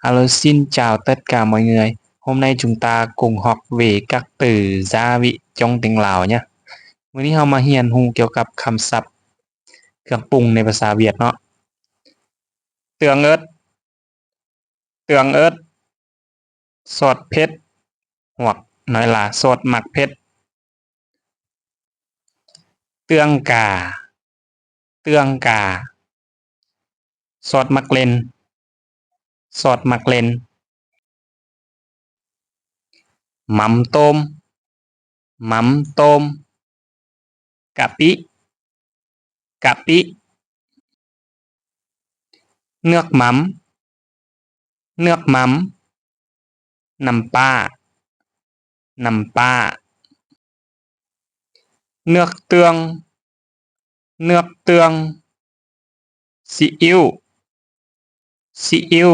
Hello, xin chào tất cả mọi người. Hôm nay chúng ta cùng học về các từ gia vị trong tiếng Lào nhé. ມື້ນີ້ເຮົາມາຮຽນຮູ້ກ່ຽວກັບຄຳສັບເຄື່ອງປຸງໃນພາສາຫວຽດເນາະ. Tương ớt, tương ớt, ຊອດເຜັດ, hoặc nói là ຊອດໝາກເຜັດ. Tương cà, tương cà, ຊອດໝາກເລັ່ນ, ຊອດໝາກເລັ່ນ. Mắm tôm, mắm tôm, ກະປິ, ກະປິ. Nước mắm, nước mắm, ນ້ຳປາ, ນ້ຳປາ. Nước tương, nước tương, ຊີອິ້ວ, ຊີອິ້ວ.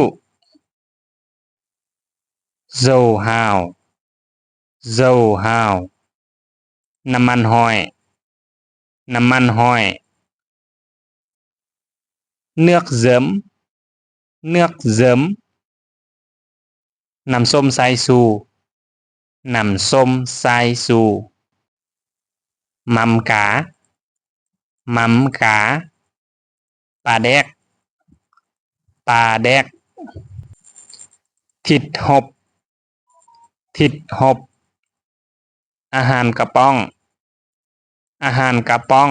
Dầu hào, dầu hào, ນ້ຳມັນຫອຍ, ນ້ຳມັນຫອຍ. Nước giấm, nước giấm, ນ້ຳສົ້ມສາຍຊູ, ນ້ຳສົ້ມສາຍຊູ. Mắm cá, mắm cá, ປາແດກ, ປາແດກ. Thịt hộp, thịt hộp, ອາຫານກະປ໋ອງ, ອາຫານກະປ໋ອງ.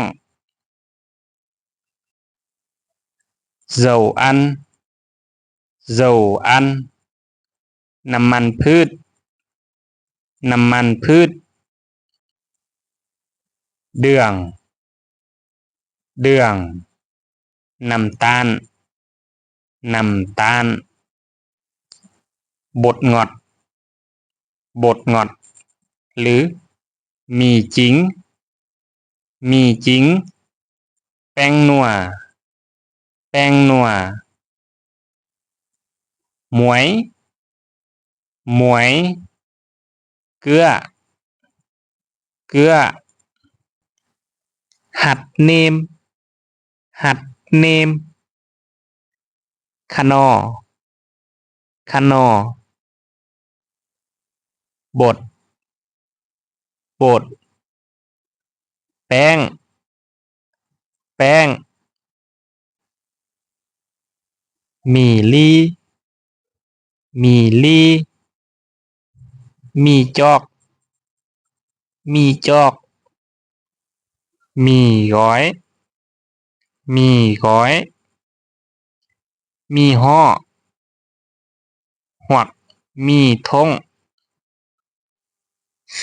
Dầu ăn, dầu ăn, ນ້ຳມັນພືດ, ນ້ຳມັນພືດ. Đường, đường, ນ້ຳຕານ, ນ້ຳຕານ. Bột ngọt, bột ngọt, ຫຼື ໝີ່ຈິງ, ໝີ່ຈິງ. ແປ້ງນົວ, ແປ້ງນົວ. Muối, muối, ເກືອ, ເກືອ. Hạt nêm, hạt nêm, ຂະໜໍ, ຂະໜໍ. Bột, bột, ແປ້ງ, ແປ້ງ. Mì ly, mì ly, ໝີ່ຈອກ, ໝີ່ຈອກ. Mì gói, mì gói, ໝີ່ຫໍ້, ຫວກ, ໝີ່ຖົງ.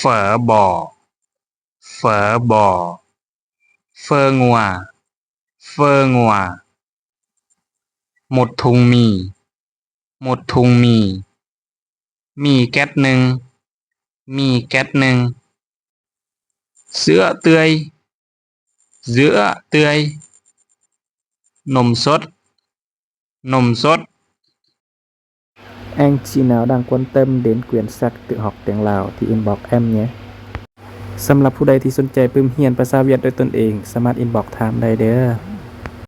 Phở bò, phở bò, ເຝີງົວ, ເຝີງົວ. Một thùng mì, một thùng mì, ໝີ່ແກັດໜຶ່ງ, ໝີ່ແກັດໜຶ່ງ. Sữa tươi, sữa tươi, ນົມສົດ, ນົມສົດ. Anh chị nào đang quan tâm đến quyển sách tự học tiếng Lào thì inbox em nhé. ສຳລັບຜູ້ໃດທີ່ສົນໃຈປຶ້ມຮຽນພາສາຫວຽດດ້ວຍຕົນເອງ, ສາມາດ inbox ຖາມໄດ້ເດີ້.